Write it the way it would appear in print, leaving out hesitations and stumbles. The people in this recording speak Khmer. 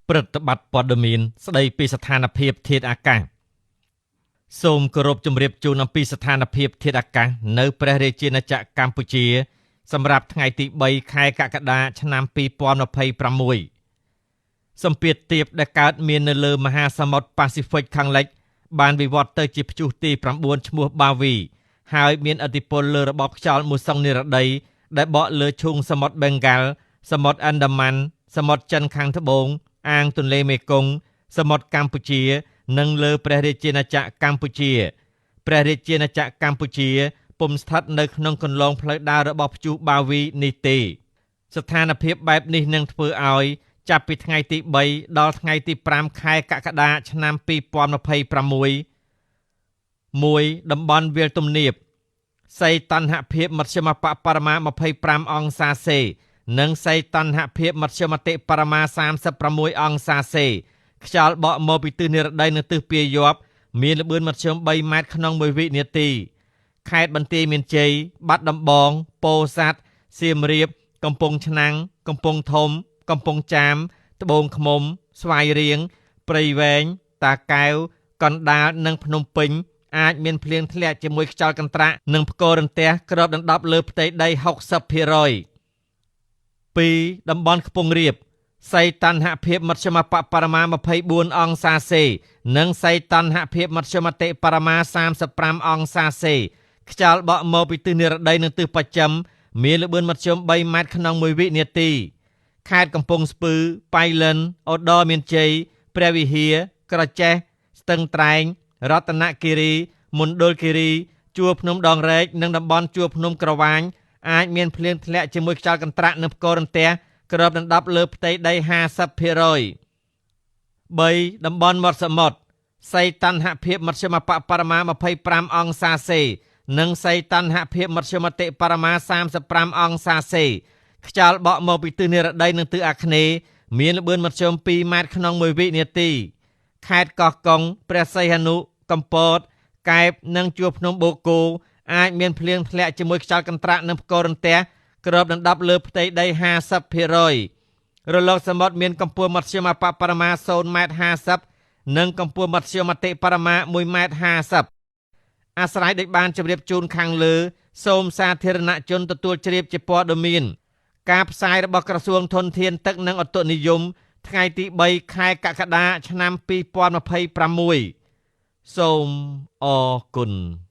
ព្រឹត្តិបត្រព័ត៌មានស្ដីពីស្ថានភាពធាតុអាកាសសូមគោរពជម្រាបជូនអំពីស្ថានភាពធាតុអាកាសនៅព្រះរាជាណាចក្រកម្ពុជា សម្រាប់ថ្ងៃទី3ខែកក្កដាឆ្នាំ2026សម្ពាធទាបដែលកើតមាននៅលើមហាសមុទ្រប៉ាស៊ីហ្វិកខាងលិចបានវិវត្តទៅជាព្យុះទី9ឈ្មោះបាវីហើយមានឥទ្ធិពលលើរបបខ្យល់មូសុងនិរតីដែលបក់លើឈូងសមុទ្របេងហ្គាល់សមុទ្រអាន់ដាម៉ាន់សមុទ្រចិនខាងត្បូងអាងទន្លេមេគង្គសមុទ្រកម្ពុជា និងលើព្រះរាជាណាចក្រកម្ពុជាព្រះរាជាណាចក្រកម្ពុជាពុំស្ថិតនៅក្នុងគន្លងផ្លូវដើររបស់ព្យុះបាវីនេះទេស្ថានភាពបែបនេះនឹងធ្វើឲ្យចាប់ពីថ្ងៃទី3ដល់ថ្ងៃទី5ខែកក្កដាឆ្នាំ2026 1តំបន់វាលទំនាបសីតុណ្ហភាពមធ្យមបបរមា25អង្សាសេនិងសីតុណ្ហភាពមធ្យមតិបរមា36អង្សាសេខ្យល់បក់មកពីទិសនិរតីនិងទិសពាយ័ព្យមានល្បឿនមធ្យម3ម៉ែត្រក្នុង1វិនាទីខេត្តបន្ទាយមានជ័យបាត់ដំបងពោធិ៍សាត់សៀមរាបកំពង់ឆ្នាំងកំពង់ធំកំពង់ចាមត្បូងឃ្មុំស្វាយរៀងព្រៃវែងតាកែវកណ្ដាលនិងភ្នំពេញអាចមានភ្លៀងធ្លាក់ជាមួយខ្យល់កន្ត្រាក់និងផ្គររន្ទះគ្របដណ្ដប់លើផ្ទៃដី 60% 2តំបន់ខ្ពង់រាបសីតុណ្ហភាពមធ្យមបបរមា24អង្សាសេនិងសីតុណ្ហភាពមធ្យមតិបរមា35អង្សាសេខ្យល់បក់មកពីទិសនិរតីនិងទិសបស្ចិមមានល្បឿនមធ្យម3ម៉ែត្រក្នុង1វិនាទីខេត្តកំពង់ស្ពឺប៉ៃលិនឧត្តរមានជ័យព្រះវិហារក្រចេះស្ទឹងត្រែងរតនគិរីមណ្ឌលគិរីជួរភ្នំដងរែកនិងតំបន់ជួរភ្នំក្រវាញអាចមានភ្លៀងធ្លាក់ជាមួយខ្យល់កន្ត្រាក់និងផ្គររន្ទះគ្របដណ្ដប់លើផ្ទៃដី 50% 3តំបន់មាត់សមុទ្រសីតុណ្ហភាពមធ្យមបបរមា25អង្សាសេនិងសីតុណ្ហភាពមធ្យមតិបរមា35អង្សាសេខ្យល់បក់មកពីទិសនិរតីនិងទិសអាគ្នេយ៍មានល្បឿនមធ្យម2ម៉ែត្រក្នុង1វិនាទីខេត្តកោះកុងព្រះសីហនុកំពតកែបនិងជួរភ្នំបូកគោអាចមានភ្លៀងធ្លាក់ជាមួយខ្យល់កន្ត្រាក់និងផ្គររន្ទះគ្របដណ្ដប់លើផ្ទៃដី 50% រលកសមុទ្រមានកម្ពស់មធ្យមបបរមា0.50ម៉ែត្រនិងកម្ពស់មធ្យមតិបរមា1.50ម៉ែត្រអាស្រ័យដូចបានជម្រាបជូនខាងលើសូមសាធារណជនទទួលជ្រាបជាព័ត៌មានការផ្សាយរបស់ក្រសួងធនធានទឹកនិងឧតុនិយមថ្ងៃទី3ខែកក្កដាឆ្នាំ2026សូមអរគុណ។